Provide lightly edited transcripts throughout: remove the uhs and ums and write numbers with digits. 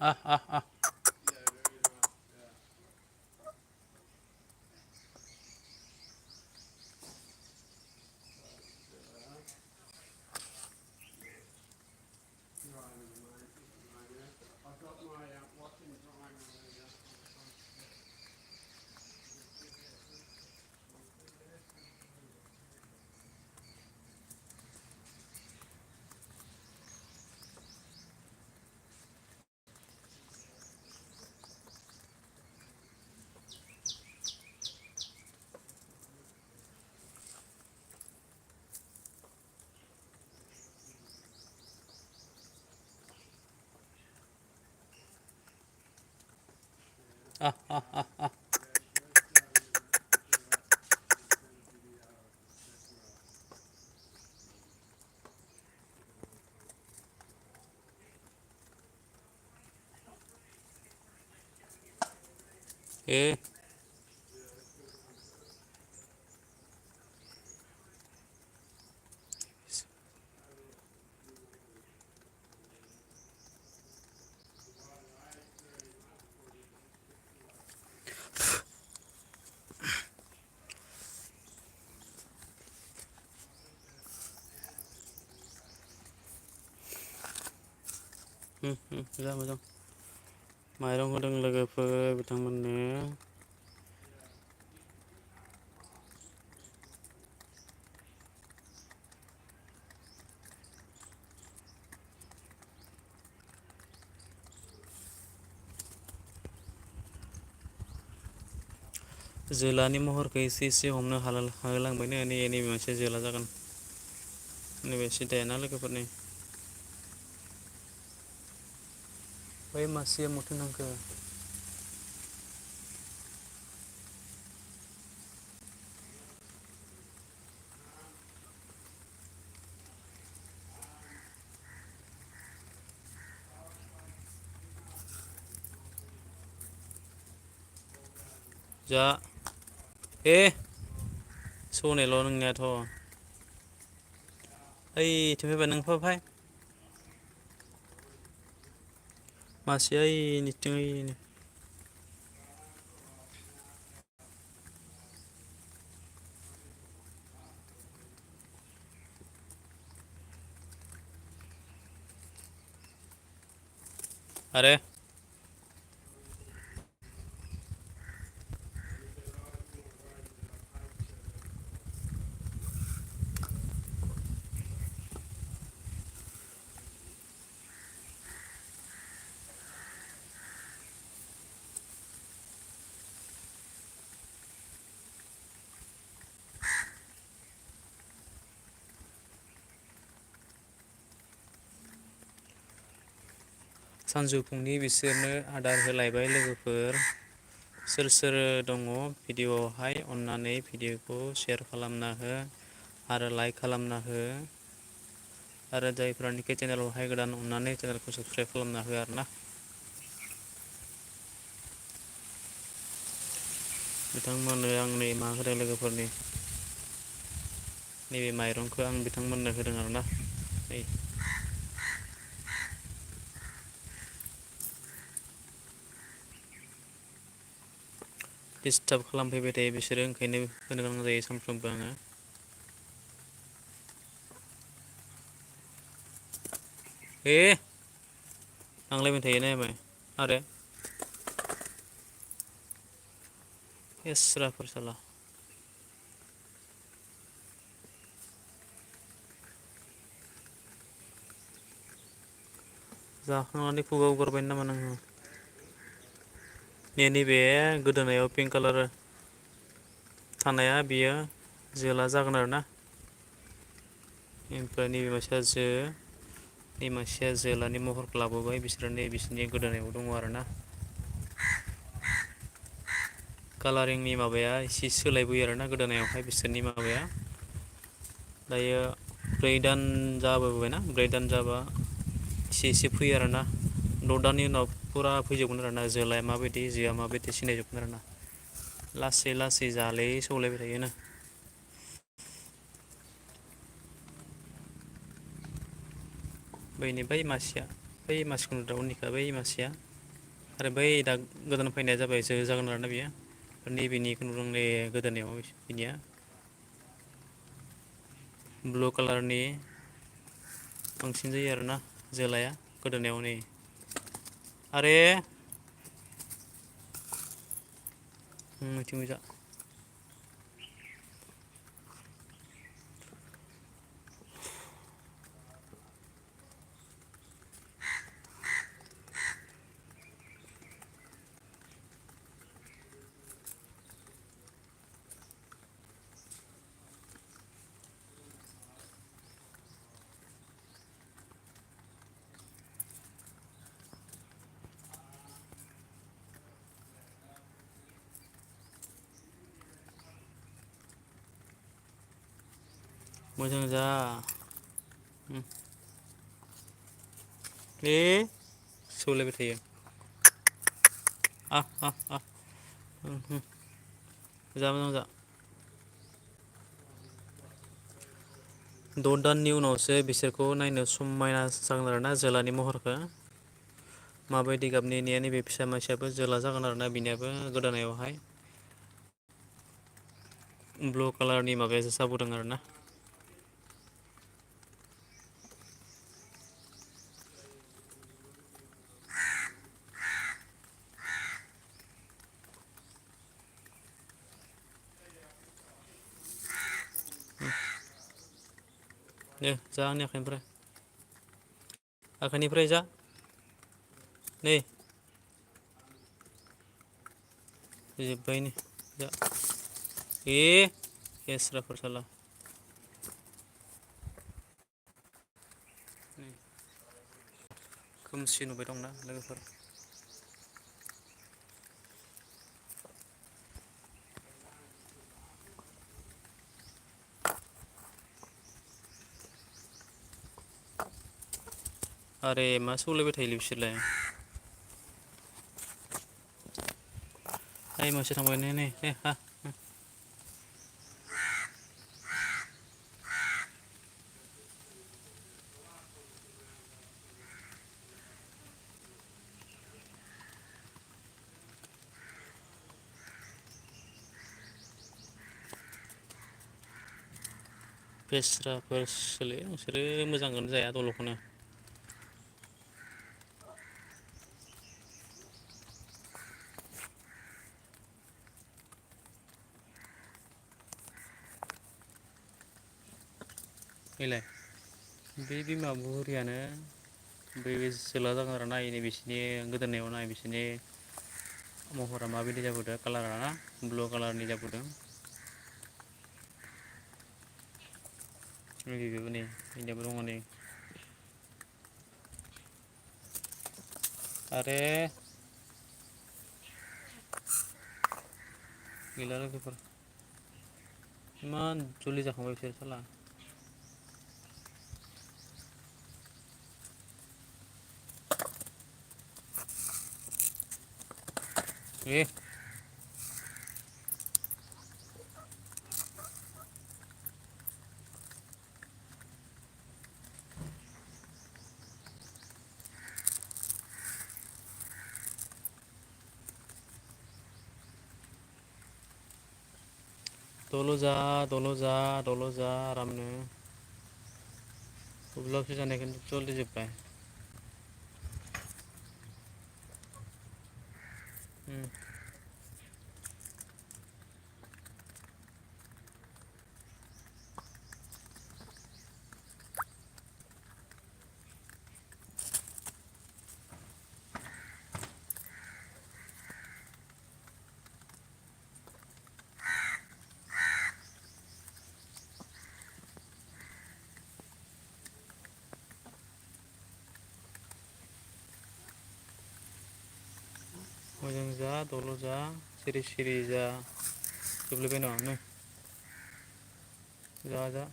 Ah, ah, ah. Ah, ah, ah, ah. Eh. Moजां मोजां माइरं होदों लोगोफोर बिथांमोननो जोलानि महरखौ एसे एसे हमनो हालांबायनो नैबे मोनसे जोला जागोन नैबे सिदायाना लोगोफोरनि बै मासेया मथो नांखो जा सौनायल' नोंनियाथ' ओइथिं फैबाय नों फै मासेया ओइनिथिं ओइनो आरे सानजौफुंनि बिसोरनो आदार होलायबाय लोगोफोर सोर सोर दङ भिडिअ'आवहाय अन्नानै भिडिअ'खौ शेयार खालामना हो आरो लाइक खालामना हो आरो जायफ्रानोखि चेनेलावहाय गोदान अन्नानै चेनेलखौ साबस्क्राइब खालामना हो आरो ना बिथांमोननो आं नै मा होदों लोगोफोरनि नैबे माइरंखौ आं बिथांमोननो होदों आरोना नै डिस्टार्ब खालामफैबाय थायो बिसोरो ओंखायनो होनो गोनां जायो सानफ्रोमबो आङो नांलायबाय थायो नायबाय आरो एस्राफोर साला जाखांनानै खुगायाव गारबाय नामा नोङो नैबे गोदोनायाव पिंक कालार थानाया बियो जोला जागोन आरोना ओमफ्राय नैबे मासेया नै मासेया जोलानि महरखौ लाबोबाय बिसोरो नै बिसोरनि गोदोनायाव दङ आरोना कालारिंनि माबाया एसे सोलायबोयो आरोना गोदोनायावहाय बिसोरनि माबाया दायो 4 दान जाबोबायना 4 दान जाबा एसे एसे फैयो आरोना 6 दाननि उनाव फुरा फैजोबगोन आरोना जोलाया माबायदि जोआ माबायदि सिनायजोबगोन आरोना लासै लासै जाले सौलायबाय थायोनो बै मासेया बै मासेखौ नुदों उननिखा बै मासेया आरो बै दा गोदान फैनाया जाबाय जो जागोन आरोना बियो नैबेनिखौ नुदों नै गोदोनायाव बिनिया ब्लु कालारनि बांसिन जायो आरोना जोलाया गोदोनायाव नै आरे मिथिं जा मोजां जा ए सौलायबाय थायो जा मोजां जा 6 दाननि उनावसो बिसोरखौ नायनो समायना जागोन आरोना जोलानि महरखौ माबायदि गाबनि नेया नैबे फिसा मासेयाबो जोला जागोन आरोना बिनियाबो गोदानायावहाय ब्लु कालारनि माबायासो जाबोदों आरोना दे जा आंनि आखाइनिफ्राय जा नै जोब्बाय नै जा केस्राफोर साला खोमसि नुबाय दंना लोगोफोर आरे मा सौलायबाय थायोलै बिसोरलाय ओइ मोनसे थांबाय नै हा बेस्राफोर सोलै नोंसोरो मोजांखौनो जाया दल'खौनो फैलाय बे बिमा बुरियानो बै जोला जागोन आरो नायै बिसोरनि गोदोनायाव नाय बिसोरनि महरा माबायदि जाबोदों कालारा ब्लु कालारनि जाबोदों बेबो नै बेनियाबो दङ नै आरे गैला लोगोफोर इमान जलदि जाखांबाय बिसोर साला ए दल' जा आरामनो उब्लाबसो जानायखौनो जलदि जोब्बाय मोजां जा दल' जा सिरि सिरि जा जोबलायबाय न' जा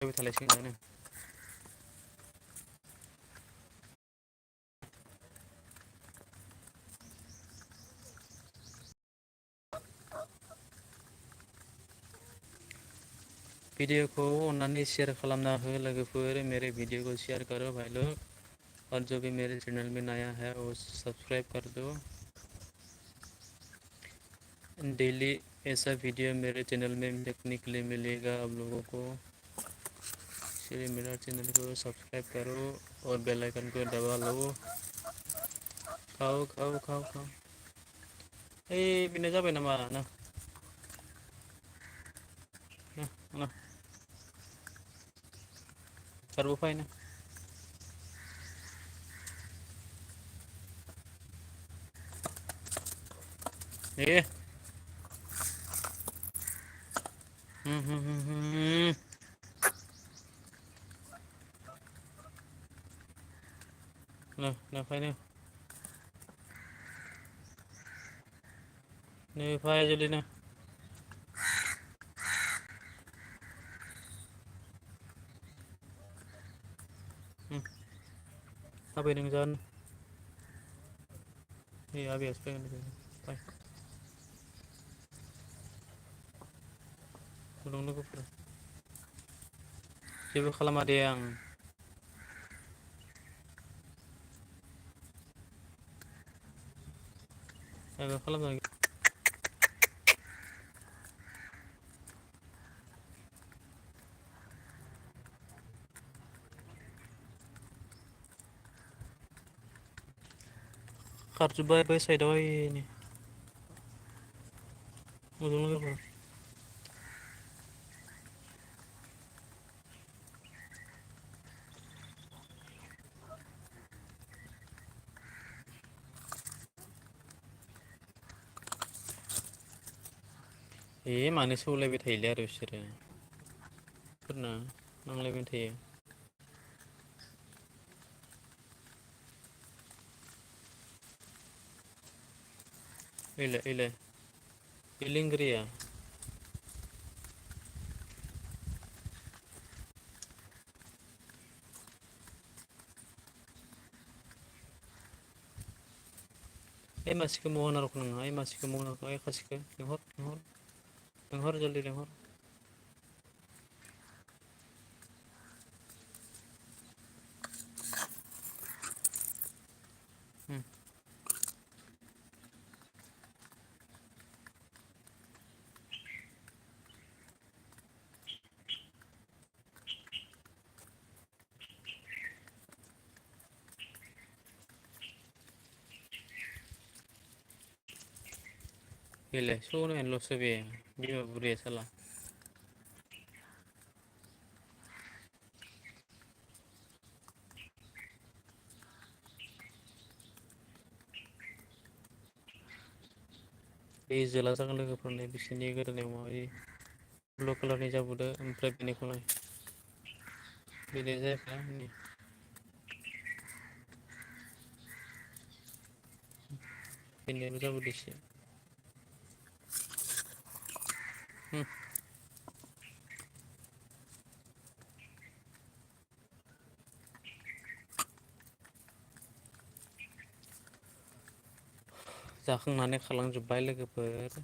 थालायसिगोनानो वीडियो को अन्नानै शेयर खालामना हो लोगोफोर मेरे वीडियो को शेयर करो भाई लोग और जो भी मेरे चैनल में नया है वो सब्सक्राइब कर दो। डेली ऐसा वीडियो मेरे चैनल में देखने के लिए मिलेगा आप लोगों को, इसलिए मेरा चैनल को सब्सक्राइब करो और बेल आइकन को दबा लो। खाओ खाओ खाओ खाओ। बिना जाबाय नामा ना ना ना बारबो फायना ए ना फायनो नै फाय जल्दी ना आबै नों जान आबैयासो फैगोन फाय फुदुं लोगोफोर जेबो खालामा दे आं जेबो खालामा खारजोब्बाय बै साइडआव ओइनि फुदुं लोगोफोर मानो सौलायबाय थायोलै आरो बिसोरो फोरना नांलायबाय थायो। ओइलाय ओइलाय बे लिंग्रिया मासिखौ महन रखौ नङा मासिखौ महन रखौ खासिखौ लिंहर जल्दि लिंहर बेलाय सौनायानोल'सो बे बिमा बुरैया साला बे जोला जागोन लोगोफोरनि बिसोरनि गोदोनायाव माबायदि ब्लु कालारनि जाबोदो ओमफ्राय बेनिखौलाय बेनो जायाखै बेनियाबो जाबोदो एसे जाखांनानै खालामजोब्बाय लोगोफोर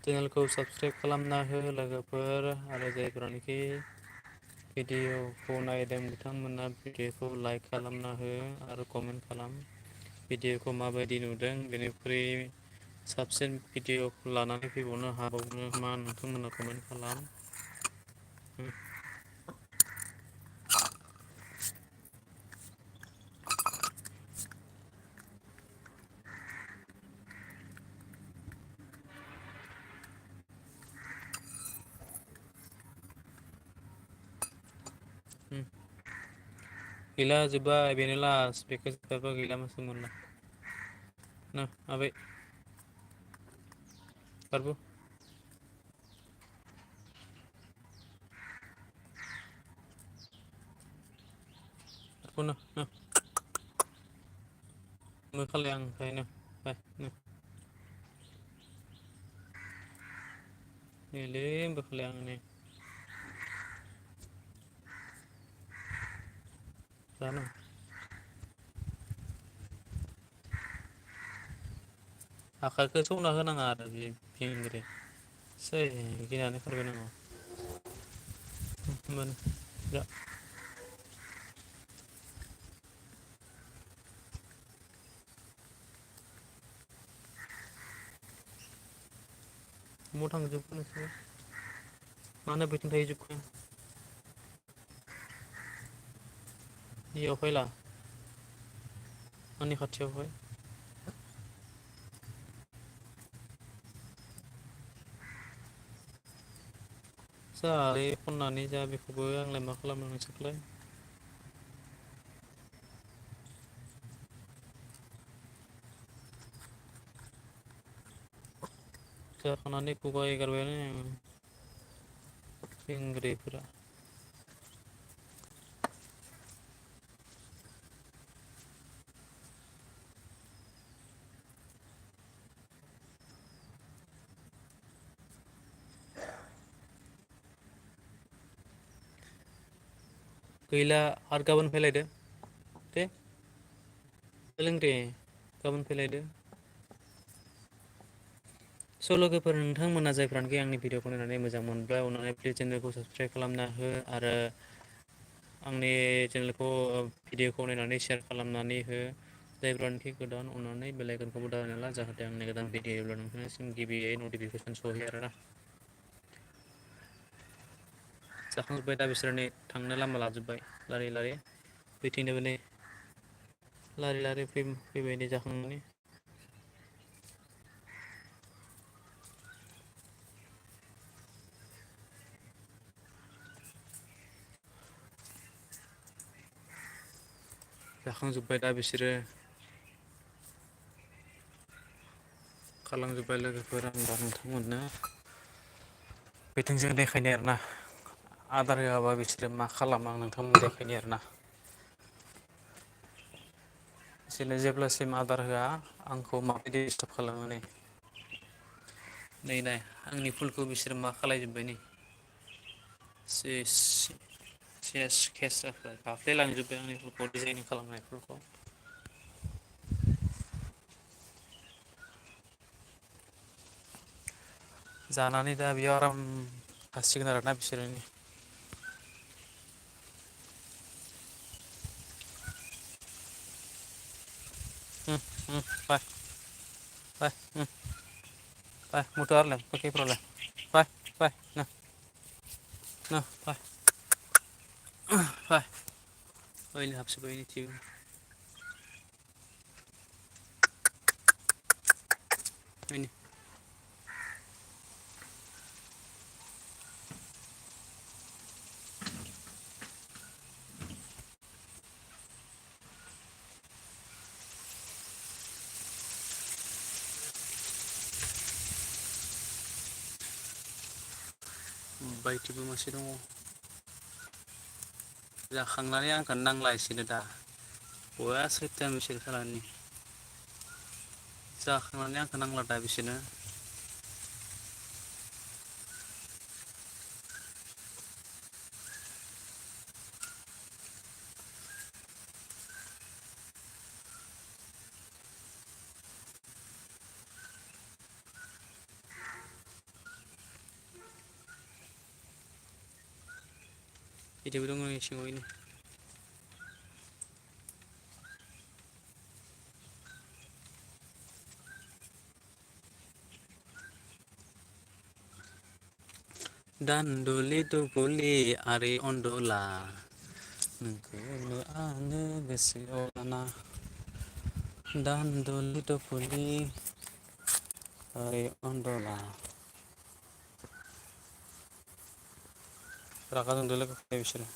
चेनेलखौ साबस्क्राइब खालामना हो लोगोफोर आरो जायफोरानोखि भिडिअखौ नायदों बिथांमोना भिडिअखौ लाइक खालामना हो आरो कमेन्ट खालाम भिडिअखौ माबायदि नुदों बेनिख्रुइ साबसिन भिडिअ लानानै फैबावनो हाबावनो मा नोंथांमोना कमेन्ट खालाम गैला जोब्बाय बेनो लास्ट बेखौ जोबथारबा गैला मासो मोनला ना आबै बारबो बारबो नो खालाय आं ओमफ्राय नो नैलै बोखोलाय आं नै जानो आखाइखौ सौना होनाङा आरो बे भिम सै गिनानै खारबाय नामा मोन जा महा थांजोबखो नोंसोरो मानो बैथिं थाहैजोबखो इयाव फैला आंनि खाथियाव फै जालै खननानै जा बेखौबो आंलाय मा खालामनो नोंसोरखौलाय जाखांनानै खुगा एगारबायानो इंग्रिफोरा गैला आरो गाबोन फैलायदो दे सोलों दे गाबोन फैलायदो स' लोगोफोर नोंथांमोना जायफ्रानोखि आंनि भिडिअखौ नायनानै मोजां मोनबाय अननानै प्लिज चेनेलखौ साबसक्राइब खालामना हो आरो आंनि चेनेलखौ भिडिअखौ नायनानै सेयार खालामनानै हो जायफ्रानोखि गोदान अननानै बेल आइकनखौबो दाबायना ला जाहाथे आंनि गोदान भिडिअ नोंथांनिसिम गिबियै नटिफिकेसन सहैयो आरोना जाखांजोब्बाय दा बिसोरो नै थांनो लामा लाजोब्बाय लारि लारि फैथिंनोबो नै लारि लारि फैबाय नै जाखांनानै जाखांजोब्बाय दा बिसोरो खारलांजोब्बाय लोगोफोर आं दा नोंथांमोननो बिथिंजों देखायनो आरोना आदार होआबा बिसोरो मा खालामो आं नोंथांमोननो देखायनि आरोना बिसोरनो जेब्लासिम आदार होआ आंखौ माबायदि डिस्टार्ब खालामो नै नै नाय आंनि फुलखौ बिसोरो मा खालायजोब्बाय नै सेस सेस केेस जाबाय गाफ्लेलांजोब्बाय आंनि फुलखौ डिजाइनिं खालामनायफोरखौ जानानै दा बेयाव आराम थासिगोन आरोना बिसोरो बाय बाय बाय मुटु आरलाय पकेफ्रावलाय बाय बाय नो बाय बाय ओइनै हाबसोबाय ओइथिं ओइनै बायथिबो मासे दङ जाखांनानै आंखौ नांला इसोरनो दा बया सैथान बिसोर सालानि जाखांनानै आंखौ नांला दा बिसोरनो बिदिबो दङ नै सिङाव ओइनै दान्दुलि दुबुलि आरि अनदुला नोंखौल' आङो गोसोआव लाना दान्दुलि दुबुलि आरि अनदुला रागा जोंदों लोगोफोर बिसोरो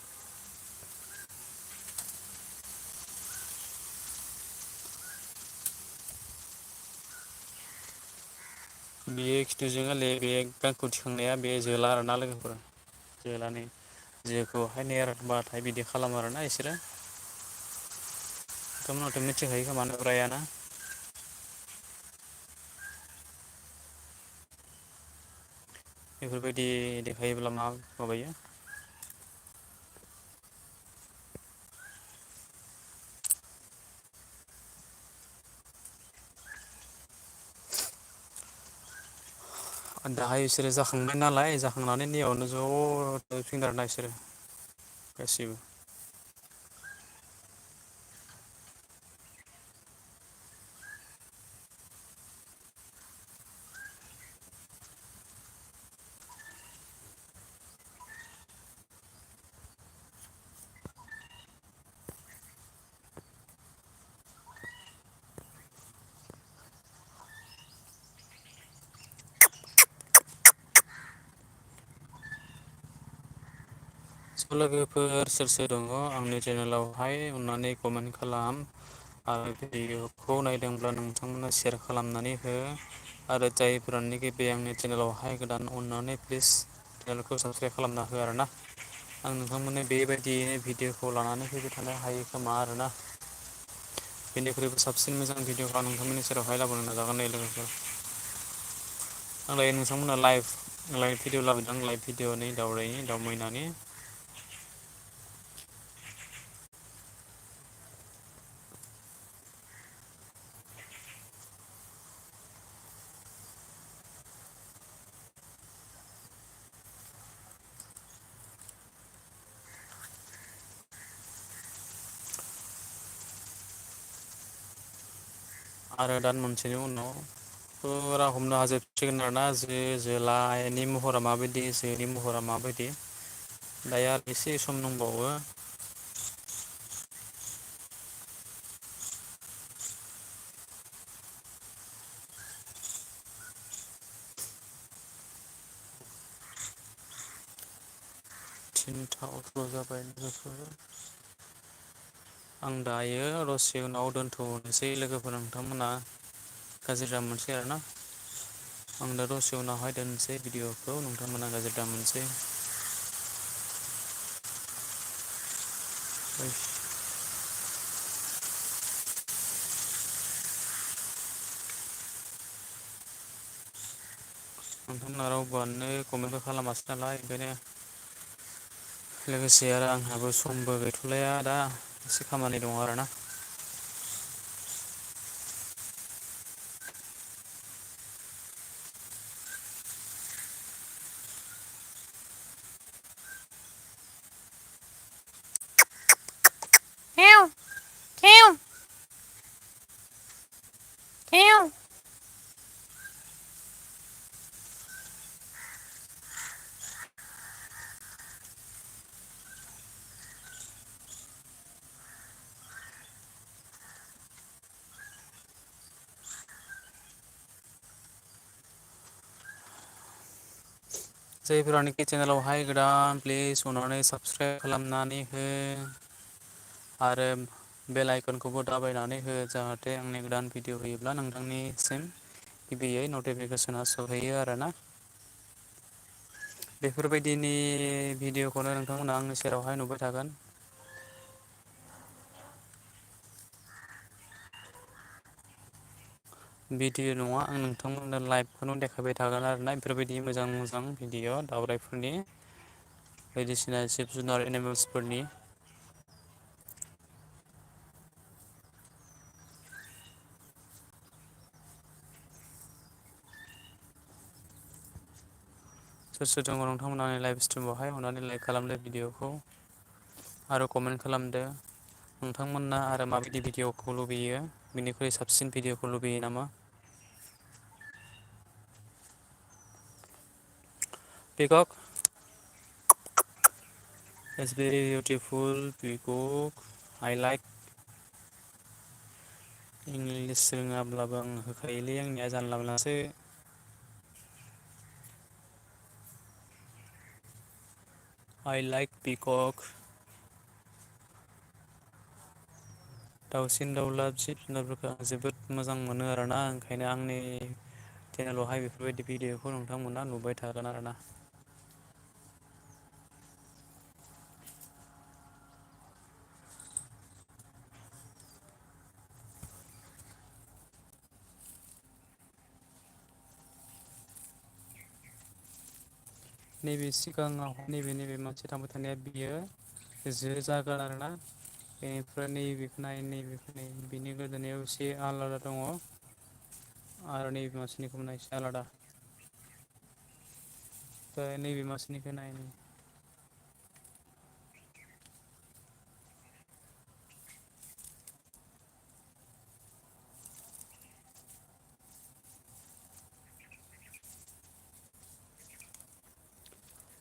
बेयो खिथुजोंलै बे गांखौ थिखांनाया बे जोला आरोना लोगोफोर जोलानि जोखौहाय नेरबाथाय बिदि खालामो आरोना इसोरो नोंथांमोनाथ' मिथिखायो खोमा नुग्रायाना बेफोरबायदि देखायोब्ला मा माबायो? दाहाय बिसोरो जाखांबाय नालाय जाखांनानै नैयावनो ज' फैदों आरोना बिसोरो गासिबो। स' लोगोफोर सोर सोर दङ आंनि चेनेलावहाय अननानै कमेन्ट खालाम आरो भिडिअखौ नायदोंब्ला नोंथांमोना सेयार खालामनानै हो आरो जायफोरानोखि बे आंनि चेनेलावहाय गोदान अननानै प्लिज चेनेलखौ साबसक्राइब खालामना हो आरोना। आं नोंथांमोननो बेबायदियैनो भिडिअखौ लानानै फैबाय थानो हायो खोमा आरोना। बेनिख्रुइबो साबसिन मोजां भिडिअखौ आं नोंथांमोननि सेरावहाय लाबोनो नाजागोन दे लोगोफोर। आं दायो नोंथांमोना लाइभ भिडिअ लाबोदों लाइभ भिडिअ नै दाउरायनि दाउ मैनानि। आरो दान मोनसेनि उनाव फुरा हमनो हाजोबसिगोन आरोना जो जोलानि महरा माबायदि जोनि महरा माबायदि। दायो आरो एसे सम दंबावो। थिनथा अथ्र' जाबाय लोगोफोर। आं दायो दसे उनाव दोनथ'नोसै लोगोफोर नोंथांमोना गाज्रि दा मोनसै आरोना। आं दा दसे उनावहाय दोनसै भिडिअखौ नोंथांमोना गाज्रि दा मोनसै। नोंथांमोना रावबोआनो कमेन्टबो खालामासै नालाय ओंखायनो लोगोसे आरो आंहाबो समबो गैथ'लाया दा एसे खामानि दङ आरोना। जायफोरानोखि चेनेलावहाय गोदान प्लिज अननानै साबसक्राइब खालामनानै हो। आरो बेल आइकनखौबो दाबायनानै हो जाहाथे आंनि गोदान भिडिअ होयोब्ला नोंथांनिसिम गिबियै नटिफिकेसना सहैयो आरोना। बेफोरबायदिनि भिडिअखौनो नोंथांमोना आंनि सेरावहाय नुबाय थागोन। भिडिअ नङा आं नोंथांमोननो लाइभखौनो देखायबाय थागोन आरोना बेफोरबायदि मोजां मोजां भिडिअ दावरायफोरनि बायदिसिना जिब जुनार एनिमेल्सफोरनि। सोर सोर दङ नोंथांमोना आंनि लाइभ स्ट्रिमावहाय अननानै लाइक खालामदो भिडिअखौ। आरो कमेन्ट खालामदो नोंथांमोना आरो माबायदि भिडिअखौ लुबैयो बिनिख्रुइ साबसिन भिडिअखौ लुबैयो नामा। पिकक it's very beautiful पिकक I like. English रोङाब्लाबो आं होखायोलै आंनिया जानला मोनलासो। आइ लाइक पिकक। दाउसिन दाउला जिब जुनारफोरखौ आं जोबोद मोजां मोनो आरोना ओंखायनो आंनि चेनेलावहाय बेफोरबायदि भिडिअखौ नोंथांमोना नुबाय थागोन आरोना। नैबे सिगाङाव नैबे मोनसे थांबाय थानाया बियो जो जागोन आरोना। बेनिफ्राय नैबेखौ नाय नैबेखौ नाय बिनि गोदोनायाव एसे आलादा दङ। आरो नैबे मासेनिखौ नाय एसे आलादा। ओमफ्राय नैबे मासेनिखौ नाय नै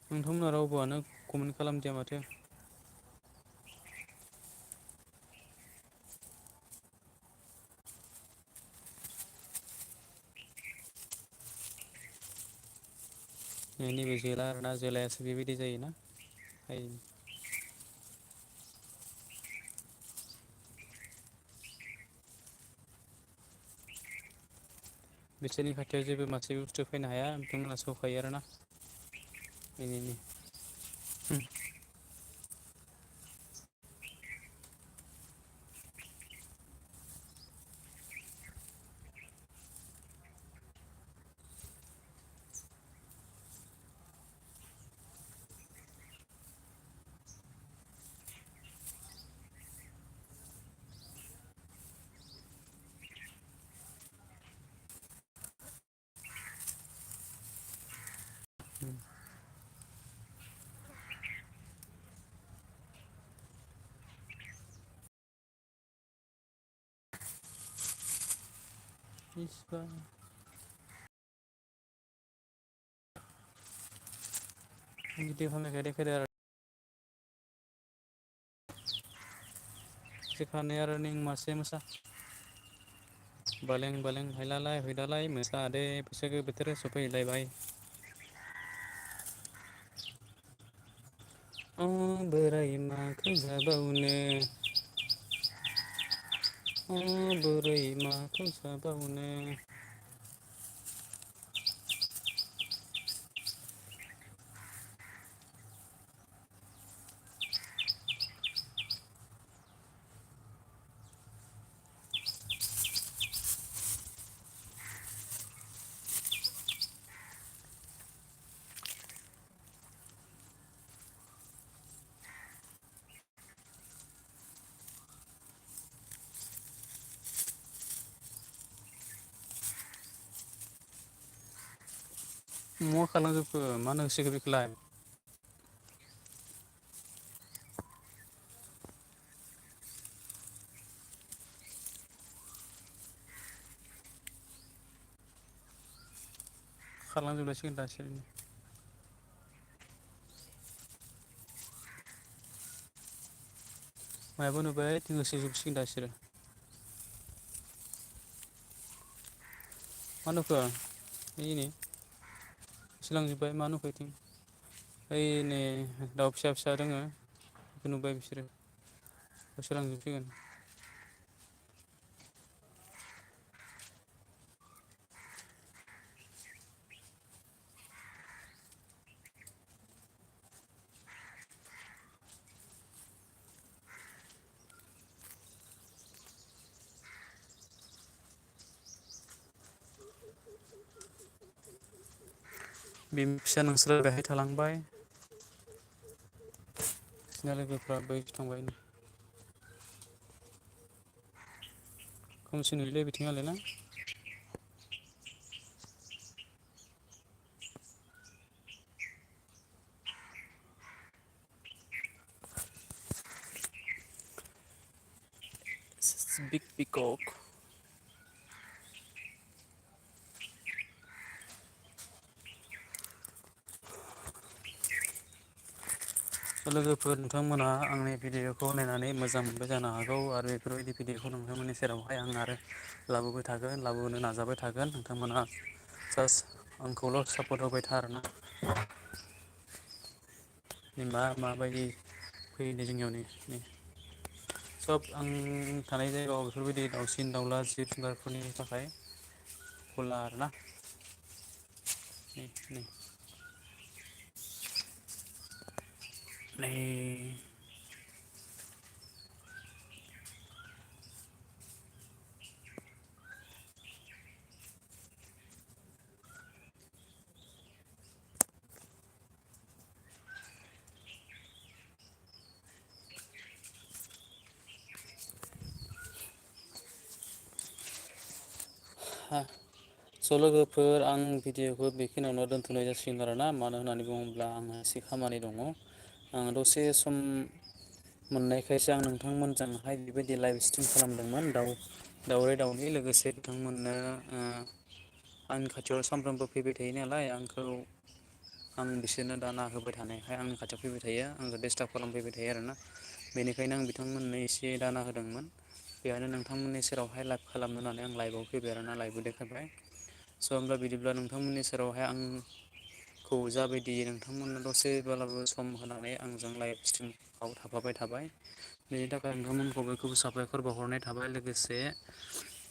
नोंथांमोना रावबोआनो कमेन्ट खालामदिया माथो। नैबे जोला आरोना जोलायासो बेबायदि जायोना। बिसोरनि खाथियाव जेबो मासे बुस्थु फैनो हाया बिथांमोना सौखायो आरोना। बेनिनो भिडिअ खालामनायखाय देखायदो आरो जेखानाय आरो नों मासे मोसा बालें बालें हायलालाय हुइलालाय मोसादे बैसागो बोथोर सफैलायबाय। अ बोराय माखौ जाबावनो अ बोरै माखौ जाबावनो। मा खालामजोबखो मानो होसोखो बेखौलाय। खारलांजोबलायसिगोन दासो। मायाबा नुबाय होसोजोबसिगोन दा इसोरो। मा नुखो ओइनै होसोलांजोब्बाय मा नुखो इथिं ओइ नै दाउ फिसा फिसा दोङो बेखौ नुबाय बिसोरो होसोलांजोबसिगोन। बे फिसा नोंसोरो बेहाय थालांबाय बिसिना लोगोफ्रा बैथिं थांबाय। खोमसि नुयोलै बिथिंगालाय ना। बिग पिकक। लोगोफोर नोंथांमोनहा आंनि भिडिअखौ नायनानै मोजां मोनबाय जानो हागौ आरो बेफोरबायदि भिडिअखौ नोंथांमोननि सेरावहाय आं आरो लाबोबाय थागोन लाबोनो नाजाबाय थागोन नोंथांमोनहा जास्ट आंखौल' सापर्ट होबाय था आरोना। माबायदि फैयो जोंनियाव नै सब आं थानाय जायगायाव बेफोरबायदि दाउसिन दाउला जिब जुनारफोरनि थाखाय खुला आरोना नै नै स' लोगोफोर आं भिडिअ'खौ बेखिनियावनो दोनथ'नाय जासिगोन आरोना, मानो होननानै बुङोब्ला आंहा एसे खामानि दङ। आं दसे सम मोननायखायसो आं नोंथांमोनजोंहाय बेबायदि लाइभ स्ट्रिम खालामदोंमोन दावराय दावनि लोगोसे बिथांमोननो आंनि खाथियाव सानफ्रोमबो फैबाय थायो नालाय आं बिसोरनो दाना होबाय थानायखाय आंनि खाथियाव फैबाय थायो, आंखौ डिस्टार्ब खालामफैबाय थायो आरोना। बेनिखायनो आं बिथांमोननो एसे दाना होदोंमोन। बेहायनो नोंथांमोननि सेरावहाय लाइभ खालामनो होननानै आं लाइभआव फैबाय आरोना, लाइभबो देखायबाय। स' होमब्ला बिदिब्ला नोंथांमोननि सेरावहाय आंखौ जाबायदि नोंथांमोननो दसेब्लाबो सम होनानै आंजों लाइभ स्ट्रिमाव थाफाबाय थाबाय, बेनि थाखाय नोंथांमोनखौ बयखौबो साबायखर बावहरनाय थाबाय। लोगोसे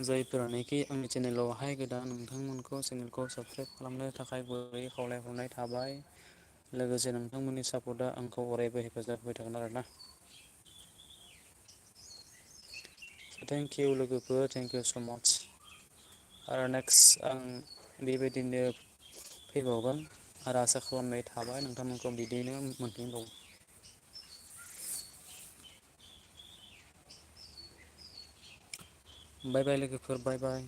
जायफोरानोखि आंनि चेनेलावहाय गोदान, नोंथांमोनखौ चेनेलखौ साबस्क्राइब खालामनो थाखाय गुरै खावलायहरनाय थाबाय। लोगोसे नोंथांमोननि सापर्टआ आंखौ अरायबो हेफाजाब होबाय थागोन आरोना। थेंक इउ लोगोफोर, थेंक इउ स' माच। आरो नेक्स्ट आं बेबायदिनो फैबावगोन आरो आसा खालामनाय थाबाय नोंथांमोनखौ बिदियैनो मोनफिनबावगोन। बाय बाय लोगोफोर, बाय बाय।